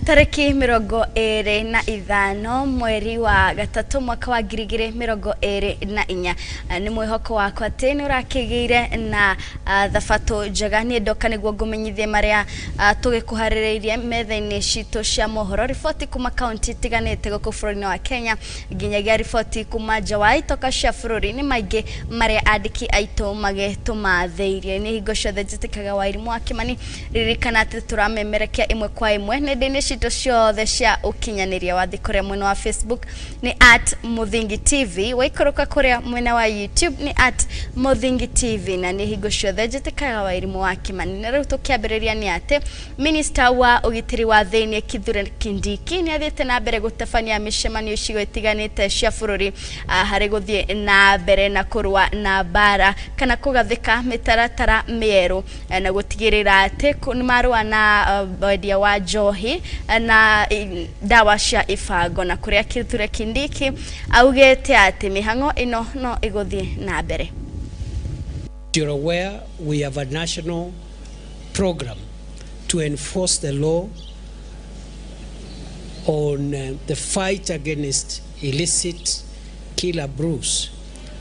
Tariki 25 mweri wa gatatu mwaka wa 2024. Nĩ mwĩhoko wakwa atĩ nĩ ũrakĩgĩire na thabatũ njega. Niĩ ndoka nĩguo ngũmenyithie marĩa tũgĩkũharĩrĩirie metha-inĩ citũ cia mohoro, riboti kuma kaunti itiganĩte gũkũ bũrũri-inĩ wa Kenya nginyagia riboti kuma nja wa itoka cia bũrũri. Nĩ maingĩ marĩa andĩki aitũ magĩtũmathĩirie. Nĩ hingo ciothe njĩtĩkaga Wairimũ wa Kĩmani, ririkana atĩ tũramemerekia ĩmwe kwa ĩmwe nenda-inĩ citũ ciothe cia ũkinyanĩria. Wathiĩ kũrĩa mwena wa Facebook nĩ @MuthingiTV, waikũrũka kũrĩa mwena wa YouTube nĩ @MuthingiTV, na nĩ hingo ciothe njĩtĩkaga Wairimũ wa Kĩmani. Na rĩu tũkĩambĩrĩria nĩ atĩ Minister wa ũgitĩri wa thĩinĩ Kithure Kindiki nĩ athiĩte na mbere gũtabania mĩcemanio icigo itiganĩte cia bũrũri harĩ gũthiĩ na mbere na kũrũa na mbara kana kũgathĩka mĩtaratara mĩerũ na gũtigĩrĩra atĩ nĩ marũa na wendia wa njohi na ndawa cia ibango, na kũrĩa Kithure Kindiki augĩte atĩ mĩhang'o ĩno no ĩgũthiĩ na mbere. You're aware we have a national program to enforce the law on the fight against illicit killer brews,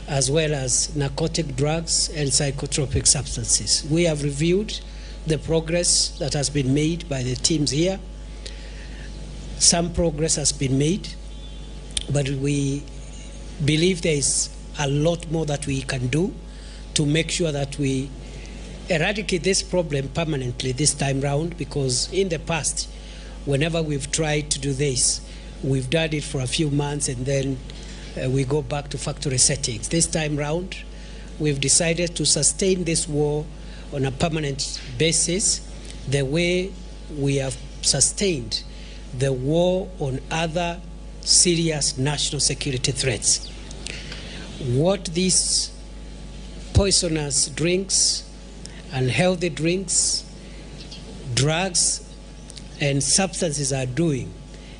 as well as narcotic drugs and psychotropic substances. We have reviewed the progress that has been made by the teams here. Some progress has been made, but we believe there is a lot more that we can do to make sure that we eradicate this problem permanently this time round, because in the past, whenever we've tried to do this, we've done it for a few months and then we go back to factory settings. This time round, we've decided to sustain this war on a permanent basis, the way we have sustained the war on other serious national security threats. What these poisonous drinks, unhealthy drinks, drugs, and substances are doing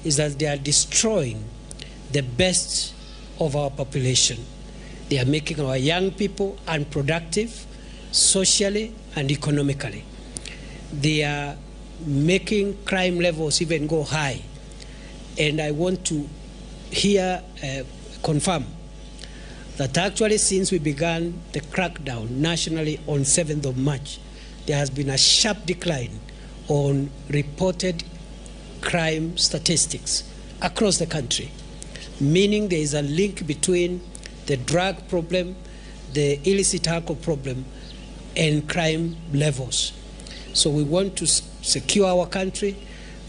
is that they are destroying the best of our population. They are making our young people unproductive socially and economically. They are making crime levels even go high. And I want to here confirm that actually since we began the crackdown nationally on 7th of March, there has been a sharp decline on reported crime statistics across the country, meaning there is a link between the drug problem, the illicit alcohol problem, and crime levels. So we want to secure our country,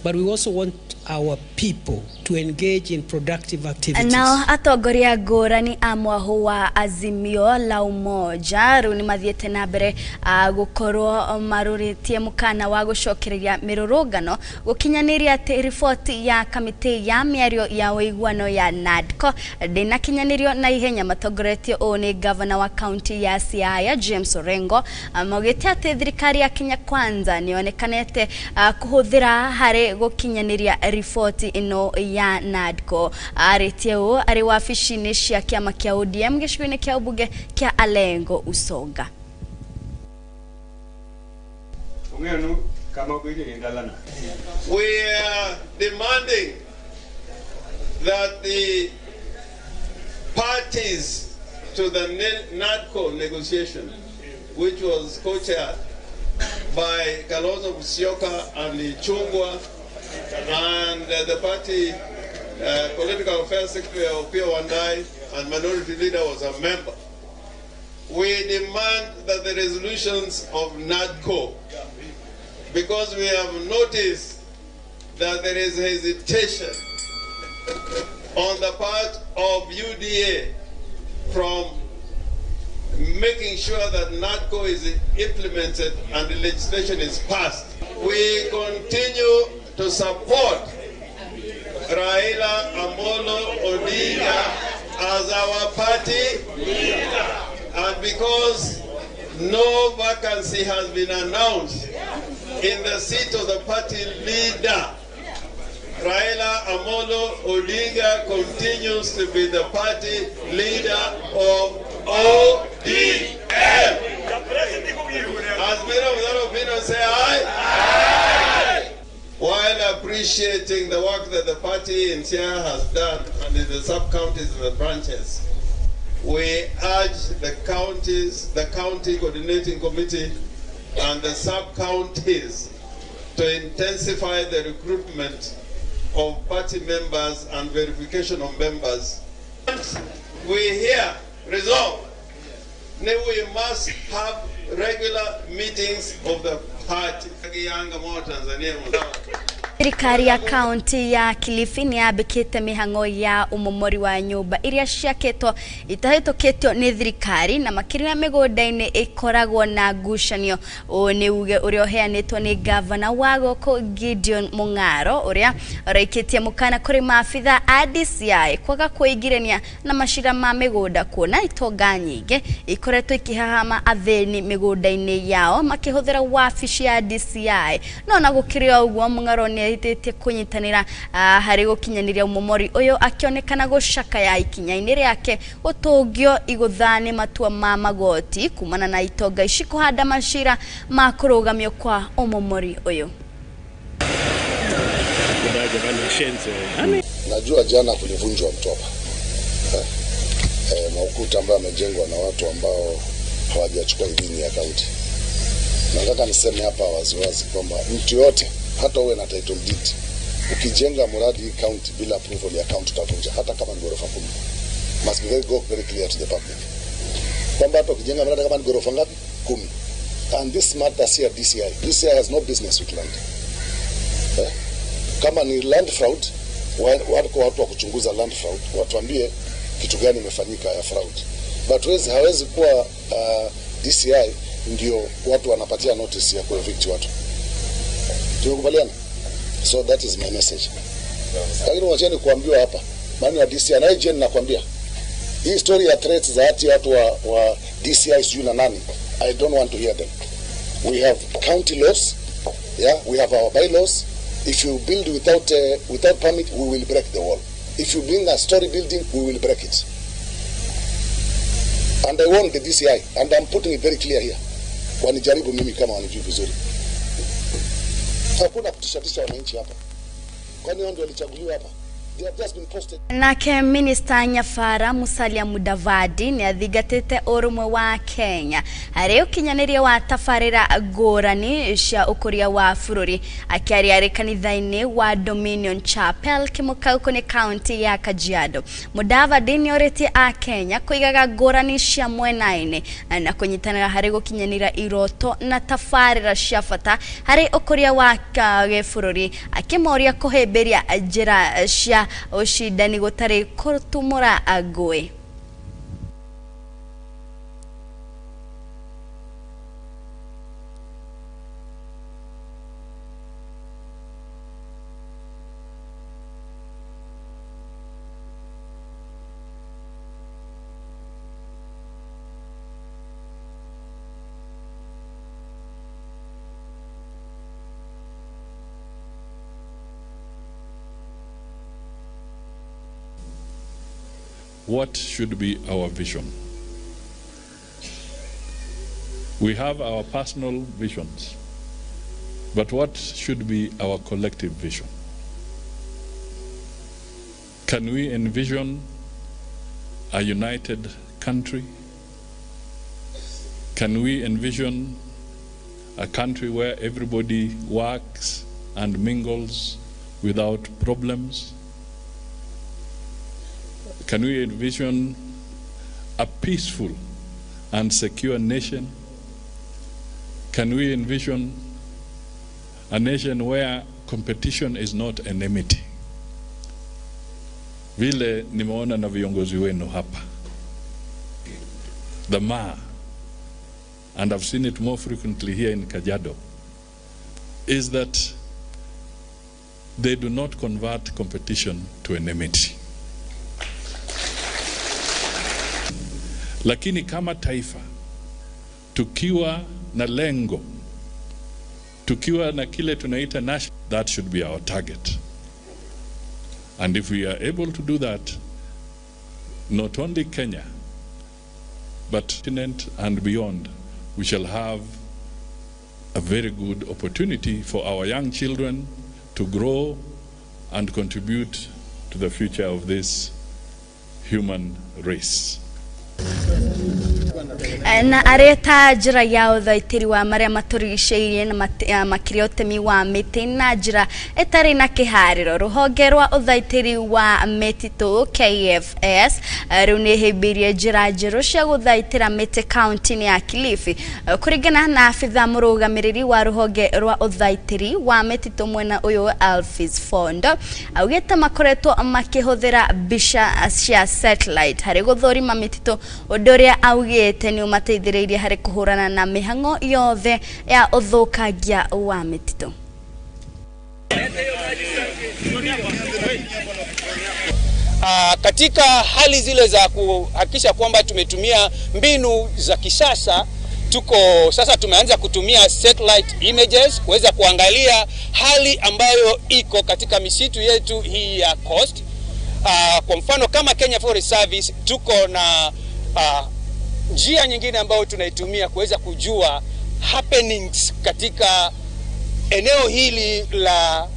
but we also want our people to engage in productive activities. Nao atongoria ngũrani a mwahu wa Azimio la Umoja rĩu nĩ mathiĩte na mbere gũkorwo marũrĩtie mũkana wa gũcokereria mĩrũrũngano gũkinyanĩria atĩ riboti ya kamĩtĩ ya mĩario ya ũiguano ya NADCO ndĩnakinyanĩrio na ihenya. Matongoretio ũũ nĩ gavana wa kaunti ya Siaya James Orengo, maugĩte atĩ thirikari ya Kenya Kwanza nĩyonekanĩte kũhũthĩra harĩ gũkinyanĩria riboti ĩno ya NADCO. Arĩtie ũũ arĩ wabici-inĩ cia kĩama kĩa ODM gĩcigo-inĩ kĩa ũmbunge kĩa Alengo Usonga. We are demanding that the parties to the NADCO negotiation, which was co-chaired by Kalonzo Musyoka and Ichung'wah, and the party political affairs secretary Opiyo Wandayi and minority leader was a member. We demand that the resolutions of NADCO, because we have noticed that there is hesitation on the part of UDA from making sure that NADCO is implemented and the legislation is passed. We continue to support Raila Amolo Odinga as our party leader. And because no vacancy has been announced in the seat of the party leader, Raila Amolo Odinga continues to be the party leader of ODM. As many of that opinion say aye. Aye. While appreciating the work that the party in Siaya has done and in the sub-counties and the branches, we urge the counties, the county coordinating committee and the sub-counties to intensify the recruitment of party members and verification of members. We here resolve that we must have regular meetings of the party. Thirikari ya kaunti ya Kilifi ni yambĩkĩte mĩhang'o ya ũmomori wa nyũmba iria ciakĩtwo itahĩtũkĩtio nĩ thirikari na makĩria mĩgũnda-inĩ ĩkoragwo na ngucanio. Ũũ nĩ uge ũrĩa ũheanĩtwo nĩ gavana wa gũkũ Gideon Mung'aro ũrĩa ũraikĩtie mũkana kũrĩ maabitha a DCI kwaga kwĩingĩrania na macira ma mĩgũnda kuona itonga nyingĩ ikoretwo ikĩhahama athĩni mĩgũnda-inĩ yao makĩhũthĩra wabici ya DCI. No na gũkĩrĩ o ũguo Mung'aro nĩ ahĩtĩtie kũnyitanĩra harĩ gũkinyanĩria ũmomori ũyũ akĩonekana gũcakaya ikinya-inĩ rĩake gũtũngio igũtha nĩ matua ma magoti kumana na itonga ici kũhanda macira ma kũrũgamio kwa ũmomori ũyũ. Najua jana kulivunjwa Mtwapa maukuta ambayo yamejengwa na watu ambao hawajachukua idhini ya kaunti. Nataka niseme hapa waziwazi kwamba mtu yote hata uwe na title deed, ukijenga mradi hii county bila approval ya county utavunja, hata kama ni ghorofa 10. Must be very clear to the public kwamba hata ukijenga mradi kama ni ghorofa ngapi 10. And this matters here DCI. DCI has no business with land. Kama ni land fraud, wako watu wa kuchunguza land fraud, watuambie kitu gani imefanyika ya fraud. But hawezi kuwa DCI ndio watu wanapatia notice ya kuevict watu. Tumekubaliana? So that is my message. Lakini wacheni kuambiwa hapa, maana wa DCI na IGN nakwambia. Hii story ya threats za hati watu wa DCI sijui na nani, I don't want to hear them. We have county laws, yeah, we have our bylaws. If you build without permit, we will break the wall. If you bring a story building, we will break it. And I warn the DCI, and I'm putting it very clear here. Wanijaribu mimi kama wanijui vizuri. Hakuna kutishatisha wananchi hapa. Kwani wao ndio walichaguliwa hapa? They have just been posted. Nake Minister Nyafara Musalia Mudavadi ni athingatĩte ũrũmwe wa Kenya harĩ ũkinyanĩria wa tabarĩra ngũrani cia ũkũria wa bũrũri. Akĩaria arĩ kanitha-inĩ wa Dominion Chapel Kĩmũkaũkũ nĩ kaunti ya Kajiado, Mudavadi nĩ orĩtie a Kenya kũigaga ngũrani cia mwena-inĩ na kũnyitanĩra harĩ gũkinyanĩra iroto na tabarĩra cia bata harĩ ũkũria wa gĩbũrũri, akĩmoria kũhĩmbĩria njĩra cia ucindani gũtarĩ kũtumũra ngũĩ. What should be our vision? We have our personal visions, but what should be our collective vision? Can we envision a united country? Can we envision a country where everybody works and mingles without problems? Can we envision a peaceful and secure nation? Can we envision a nation where competition is not enmity? Vile nimeona na viongozi wenu hapa, the ma, and I've seen it more frequently here in Kajiado, is that they do not convert competition to enmity. Lakini kama taifa, tukiwa na lengo, tukiwa na kile tunaita national, that should be our target. And if we are able to do that, not only Kenya, but continent and beyond, we shall have a very good opportunity for our young children to grow and contribute to the future of this human race. Na areta njira ya uthaitiri wa maria maturigicĩirie na makĩria ũtemi wa mĩtĩ na njĩra ĩtarĩ na kĩharĩro. Rũhonge rwa ũthaitĩri wa mĩtitũ KFS rĩu nĩ ĩhĩmbĩirie njĩra njerũ cia gũthaitĩra mĩtĩ kaunti-inĩ ya Kilifi. Kũringana na abithaa mũrũgamĩrĩri wa rũhonge rwa ũthaitĩri wa mĩtitũ mwena ũyũ Alphys Fondo, augĩte makoretwo makĩhũthĩra mbica cia satellite harĩ gũthũrima mĩtitũ, ũndũ ũrĩa augĩte nĩ ũmateithĩrĩirie harĩ kũhũrana na mĩhang'o yothe ya ũthũkangia wa mĩtitũ. Katika hali zile za kuhakikisha kwamba tumetumia mbinu za kisasa, tuko sasa tumeanza kutumia satellite images kuweza kuangalia hali ambayo iko katika misitu yetu hii ya Coast. Kwa mfano kama Kenya Forest Service tuko na njia nyingine ambayo tunaitumia kuweza kujua happenings katika eneo hili la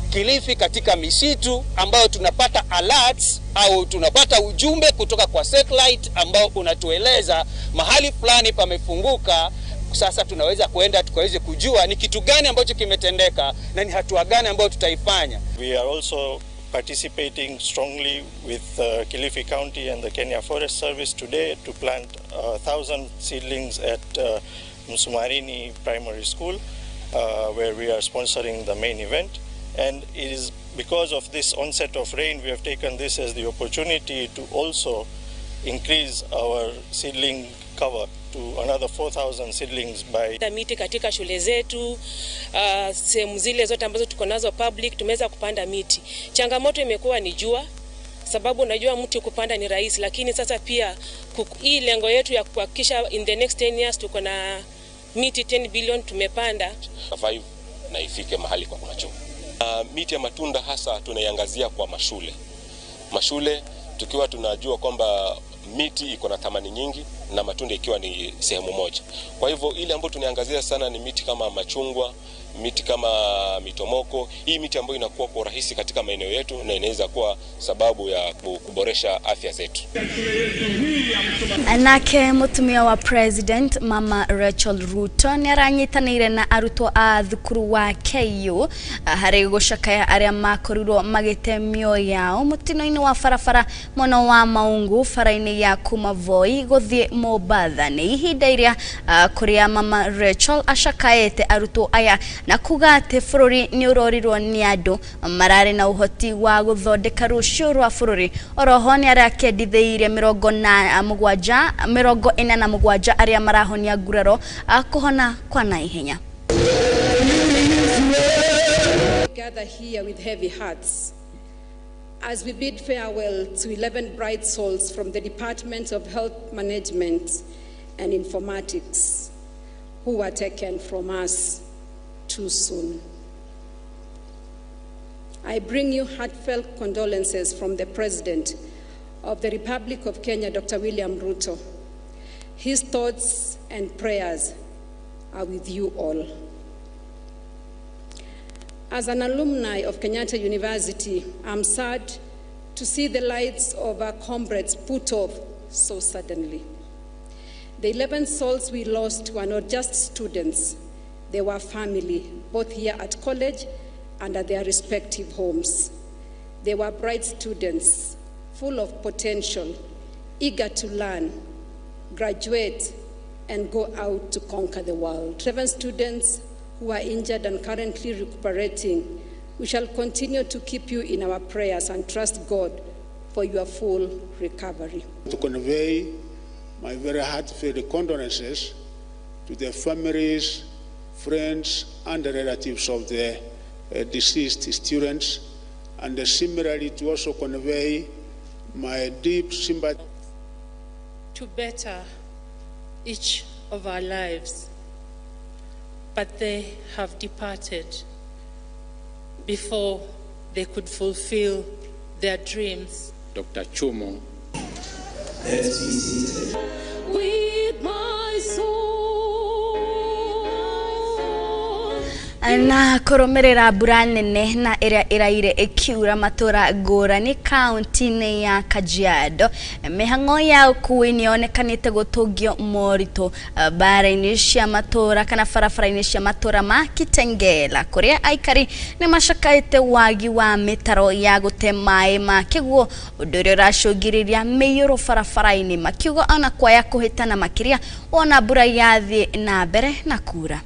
Kilifi katika misitu, ambayo tunapata alerts au tunapata ujumbe kutoka kwa satellite ambao unatueleza mahali fulani pamefunguka. Sasa tunaweza kuenda tukaweze kujua ni kitu gani ambacho kimetendeka na ni hatua gani ambayo tutaifanya. We are also participating strongly with Kilifi County and the Kenya Forest Service today to plant 1,000 seedlings at Msumarini Primary School, where we are sponsoring the main event. And it is because of this onset of rain, we have taken this as the opportunity to also increase our seedling cover to another 4,000 seedlings by miti katika shule zetu, sehemu zile zote ambazo tuko nazo public tumeweza kupanda miti. Changamoto imekuwa ni jua, sababu unajua mti kupanda ni rahisi, lakini sasa pia hii lengo yetu ya kuhakikisha in the next 10 years tuko na miti 10 billion tumepanda. 5 na ifike mahali kwa kuna choo. Miti ya matunda hasa tunaiangazia kwa mashule. Mashule tukiwa tunajua kwamba miti iko na thamani nyingi na matunda ikiwa ni sehemu moja. Kwa hivyo ile ambayo tunaangazia sana ni miti kama machungwa, miti kama mitomoko, hii miti ambayo inakuwa kwa urahisi katika maeneo yetu na inaweza kuwa sababu ya kuboresha afya zetu. Nake mutumia wa President Mama Rachel Ruto nĩ aranyitanĩire na arutwo a thukuru wa KU harĩ gũcakaya arĩa makorirwo magĩte mĩoyo yao mũtino-inĩ wa barabara mwena wa Maungu bara-inĩ ya kuma Voi gũthiĩ Mombatha. Nĩ ihinda iria kũrĩa Mama Rachel acakaĩte arutwo aya na kuga atĩ bũrũri nĩ ũrorirwo nĩ andũ mararĩ na ũhoti wa gũthondeka rũciũ rwa bũrũri. Oroho nĩ arakĩendithĩirie 47 arĩa marahonia nguraro kũhona kwa naihenya. We gather here with heavy hearts as we bid farewell to 11 bright souls from the Department of Health Management and Informatics who were taken from us too soon. I bring you heartfelt condolences from the President of the Republic of Kenya, Dr. William Ruto. His thoughts and prayers are with you all. As an alumni of Kenyatta University, I'm sad to see the lights of our comrades put off so suddenly. The 11 souls we lost were not just students, they were family, both here at college and at their respective homes. They were bright students, full of potential, eager to learn, graduate, and go out to conquer the world. 7 students who are injured and currently recuperating, we shall continue to keep you in our prayers and trust God for your full recovery. To convey my very heartfelt condolences to the families, friends, and the relatives of the deceased students, and similarly to also convey my deep sympathy to better each of our lives, but they have departed before they could fulfill their dreams. Dr. Chumo. With my soul. Na kũrũmĩrĩra mbura nene na ĩrĩa ĩraire ĩkiura matũra ngũrani kaunti-inĩ ya Kajiado, mĩhang'o ya ũkuui nĩyonekanĩte gũtũngio moritũ bara-inĩ cia matũra kana barabara-inĩ cia matũra ma Kitengela, kũrĩa aikari nĩ macakaĩte wagi wa mĩtaro ya gũte maĩ ma kĩguũ, ũndũ ũrĩa ũracũngĩrĩria mĩiyũro barabara-inĩ, makiuga ona kwaya kũhĩtana makĩria wona mbura yathiĩ na mbere na kura.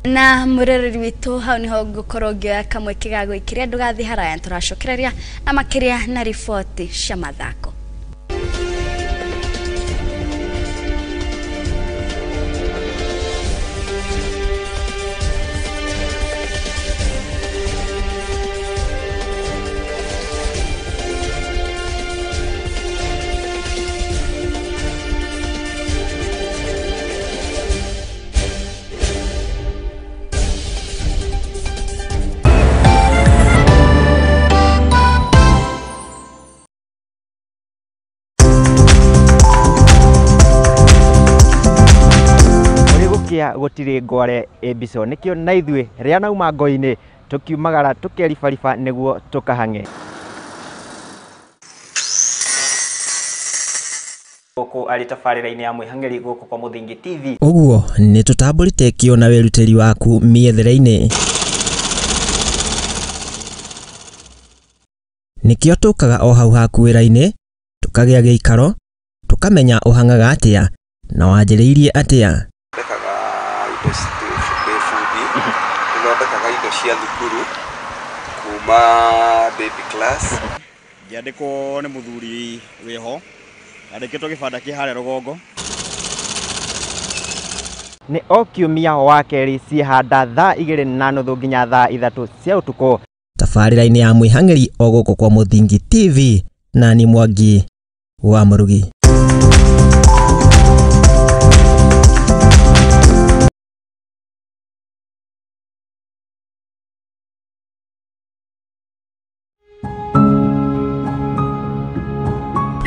Na mũrereri witũ hau niho ngũkorwo ngĩoya kamweke ga gwĩkĩria ndũgathiĩ haraya, tũracokereria na makĩria na riboti cia mathako. Gũtirĩ ngware ĩmbico nĩkĩo na ithuĩ rĩa nauma ngo-inĩ tũkiumagara tũkeribariba nĩguo tũkahang'e. Gũkũ arĩ tabarĩra-inĩ ya mwĩhang'eri gũkũ kwa Mũthingi TV. Ũguo nĩ tũtambũrĩte kĩo na wĩrutĩri waku mĩethere-inĩ. Nĩkĩo tũkaga o hau haku wĩra-inĩ, tũkagĩa gĩikaro, tũkamenya ũhang'aga atĩa na wanjĩrĩirie atĩa. Thondekaga indo cia thukuru kuma baby class. Ngĩandĩkwo nĩ mũthuri wĩho andĩkĩtwo gĩbanda kĩ harĩa rũgongo. Nĩ o kiumia wa kerĩ ciĩhanda thaa 2:30 nginya thaa 3 cia ũtukũ. Tabarĩra-inĩ ya mwĩhang'eri o gũkũ kwa Mũthingi TV na ni Mwangi wa Mũrugi.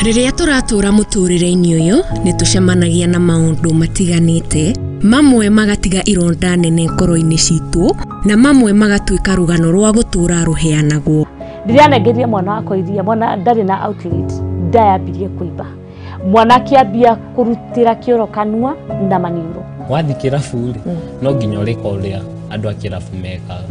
Rĩrĩa tũratũra mũtũrĩre-inĩ ũyũ nĩ tũcemanagia na maũndũ matiganĩte, mamwe magatiga ironda nene ngoro-inĩ citũ na mamwe magatuĩka rũgano rwa gũtũra rũheanagwo. Ndĩranengeria mwana wakwa iria, mwana ndarĩ na outlet, ndayambirie kũimba, mwana akĩambia kũrutĩra kĩoro kanua na maniũrũ. Wathiĩ kĩrabu rĩ, no nginya ũrĩka ũrĩa andũ a kĩrabu mekaga,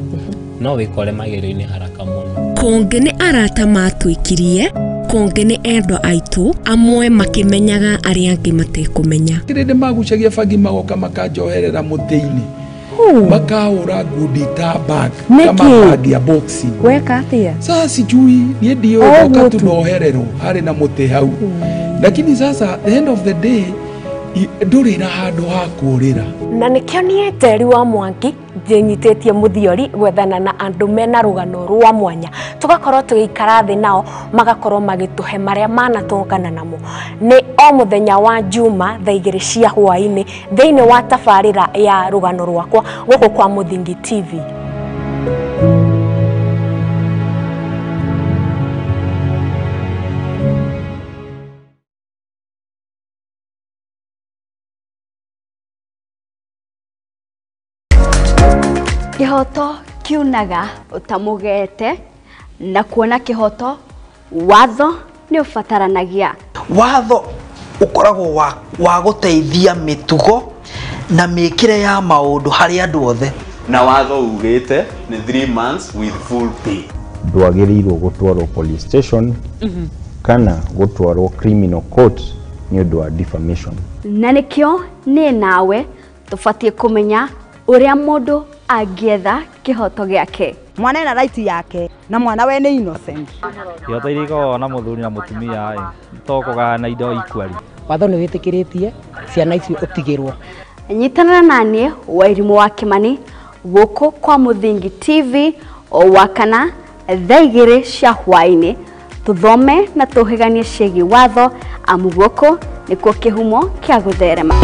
no wĩkore magerio-inĩ haraka mũno. Kũngĩ nĩ arata matwĩkirie, kũngĩ nĩ endwa aitũ, amwe makĩmenyaga arĩa angĩ matekũmenya. Kĩrĩndĩ magucagia bangi magoka makanjoherera mũtĩ-inĩ, makahũra ngundi ta bag kama bag ya boxing. Weka atĩa? Sasa sijui niĩ ndiũĩ, ndoka tu nohererwo harĩ na mũtĩ hau, lakini sasa the end of the day ndũrĩ na handũ ha kũũrĩra. Na nĩkĩo niĩ Njeri wa Mwangi njĩnyitĩtie mũthiori gwethana na andũ mena rũgano rwa mwanya, tũgakorwo tũgĩikara thĩ nao magakorwo magĩtũhe marĩa manatũngana namo. Nĩ o mũthenya wa Juma thaa 2 cia hwaĩ-inĩ thĩinĩ wa tabarĩra ya rũgano rwakwa gũkũ kwa Mũthingi TV. Kĩhoto kiunaga ũtamũgete, na kuona kĩhoto watho nĩ ũbataranagia. Watho ũkoragwo wa gũteithia mĩtugo na mĩkĩre ya maũndũ harĩ andũ othe. Na watho ugĩte nĩ 3 months with full pay. Ndwagĩrĩirwo gũtwarwo police station kana gũtwarwo criminal court nĩ ũndũ wa defamation. Na nĩkĩo niĩ nawe tũbatiĩ kũmenya ũrĩa mũndũ angĩetha kĩhoto gĩake. Mwana ena right yake na mwana we nĩ innocent. Ihoto iria ikoragwo na mũthuri na mũtumia ĩ to kũgayana indo equally. Watho nĩ wĩtĩkĩrĩtie ciana icio ũtigĩrwo. Nyitanĩra naniĩ Wairimũ wa Kimani gũkũ kwa Mũthingi TV o wakana thaa 2 cia hwaĩ-inĩ, tũthome na tũhĩganie ciĩgiĩ watho, amu gũkũ nĩkuo kĩhumo kĩa gũtherema.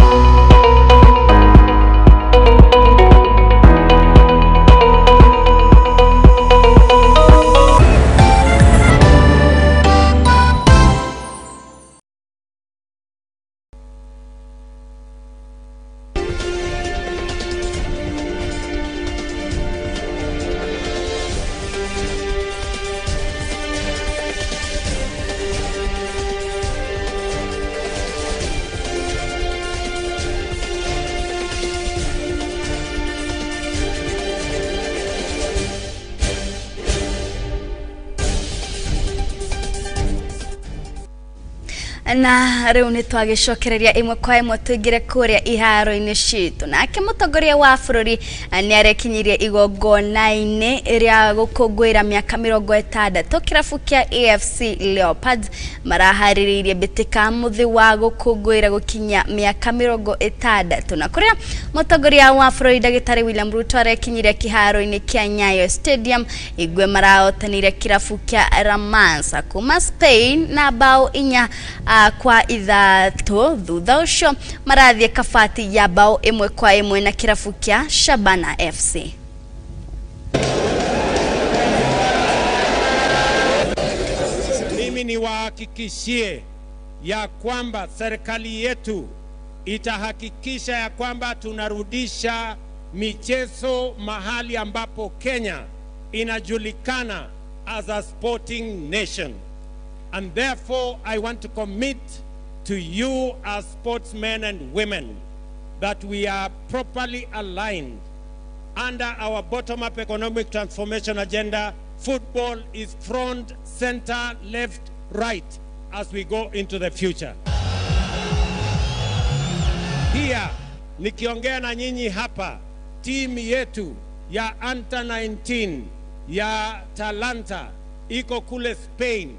Na rĩu nĩ twagĩcokereria ĩmwe kwa ĩmwe tũingĩre kũrĩa iharo-inĩ citũ. Nake mũtongoria wa bũrũri nĩ arekinyirie igongona-inĩ rĩa gũkũngũĩra mĩaka 60 kĩrabu kĩa AFC Leopards maraharĩrĩirie mbĩtĩka mũthĩ wa gũkũngũĩra gũkinyia mĩaka 60, na kũrĩa mũtongoria wa bũrũri ndagĩtarĩ William Ruto arekinyirie kĩharo-inĩ kĩa Nyayo Stadium. Igwe marahotanire kĩrabu kĩa Ramansa kuma Spain na bao 4 kwa 3. Thutha ũcio marathiĩ kabati ya bao 1-1 na kĩrabu kĩa Shabana FC. Mimi niwahakikishie ya kwamba serikali yetu itahakikisha ya kwamba tunarudisha michezo mahali ambapo Kenya inajulikana as a sporting nation. And therefore, I want to commit to you as sportsmen and women that we are properly aligned under our bottom-up economic transformation agenda. Football is front, center, left, right as we go into the future. Here, nikiongea na nyinyi hapa, timu yetu ya Under 19 ya Talanta iko kule Spain.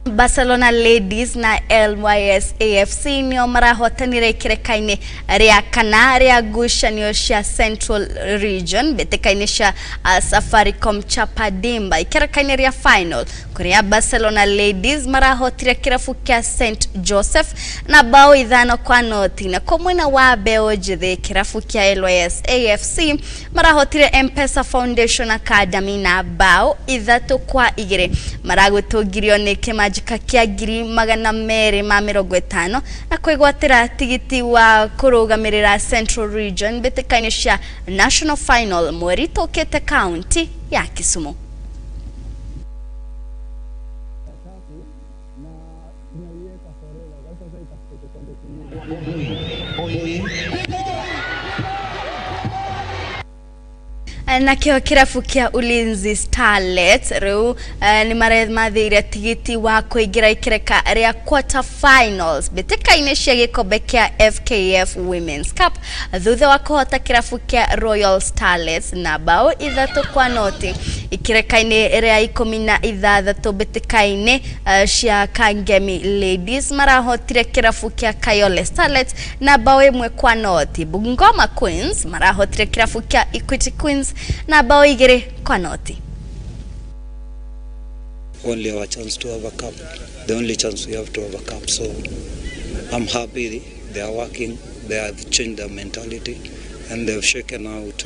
Barcelona Ladies na LYS AFC nĩo marahotanire ikĩreka-inĩ rĩa kana rĩa ngucanio cia Central Region mbĩtĩka-inĩ cia Safaricom Chapadimba ikĩreka-inĩ rĩa final, kũrĩa Barcelona Ladies marahotire kĩrabu kĩa St Joseph na bao 5-0. Na kwa mwena wa mbeũ njĩthĩ kĩrabu kĩa LYS AFC marahotire M-Pesa Foundation Academy na bao 3-2. Maragũtũngirio nĩ kĩmanjĩka kĩa 250,000 na kwĩgwatĩra tigiti wa kũrũgamĩrĩra Central Region mbĩtĩka-inĩ cia National Final mweri tũkĩte kaunti ya Kisumu. Nakĩo kĩrabu kĩa Ulinzi Starlets rĩu nĩ maremathĩire tigiti wa kũingĩra ikĩreka rĩa quarter finals mbĩtĩka-inĩ cia gĩkombe kĩa FKF Women's Cup thutha wa kũhota kĩrabu kĩa Royal Starlets na bao 3-0 ikĩreka-inĩ rĩa 16 mbĩtĩka-inĩ cia Kangemi Ladies marahotire kĩrabu kĩa Kayole Starlets na bao 1-0. Bungoma Queens marahotire kĩrabu kĩa Equity Queens na bao 2-0. Only our chance to overcome, the only chance we have to overcome. So I'm happy they are working, they have changed their mentality and they've shaken out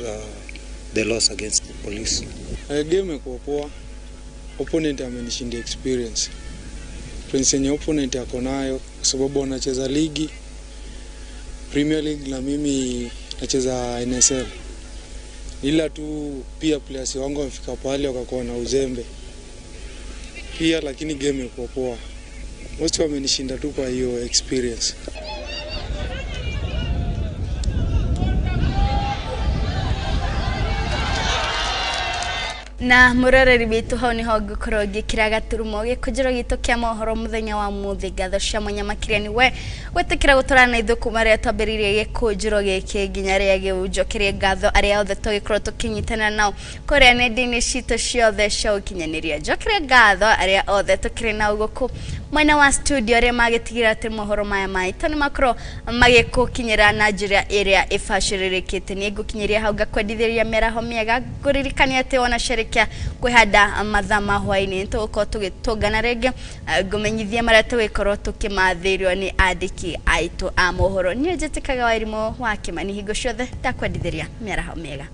the loss against the police. Game imekuwa poa, opponent amenishinda experience. Prince yenye opponent ako nayo kwa sababu anacheza ligi Premier League na mimi nacheza NSL. Ila tu pia players wangu wamefika pale wakakuwa na uzembe pia, lakini game iko poa. Most wamenishinda tu kwa hiyo experience. Na mũroreri witũ, hau nĩho ngũkorwo ngĩkĩra gaturumo gĩkũnjĩro gitũ kĩa mohoro mũthenya wa mũthĩ. Ngatho cia mwanya makĩria nĩ we gwĩtĩkĩra gũtwarana na ithuĩ kuma rĩrĩa twambĩrĩirie gĩkũnjĩro gĩkĩ nginya rĩrĩa gĩũnjokerie. Ngatho arĩa othe tũgĩkorwo tũkĩnyitanĩra nao kũrĩa nenda-inĩ citũ ciothe cia ũkinyanĩria. Njokerie ngatho arĩa othe tũkĩrĩ nao gũkũ mwena wa studio, arĩa magĩtigĩra atĩ mohoro maya maitũ nĩ makorwo magĩkũkinyĩra na njĩra ĩrĩa ĩbacĩrĩrĩkĩte. Niĩ ngũkinyĩria hau, ngakwendithĩria mĩaraho mĩega, ngũririkania atĩ wona cerekia kwĩhanda mathaa ma hwaĩ-inĩ nĩtũgũkorwo tũgĩtũngana rĩngĩ, ngũmenyithia marĩa tũgĩkorwo tũkĩmathĩrwo nĩ andĩki aitũ a mohoro. Niĩ njĩtĩkaga Wairimu wa Kĩmani, hingo ciothe ndakwendithĩria mĩaraho mĩega.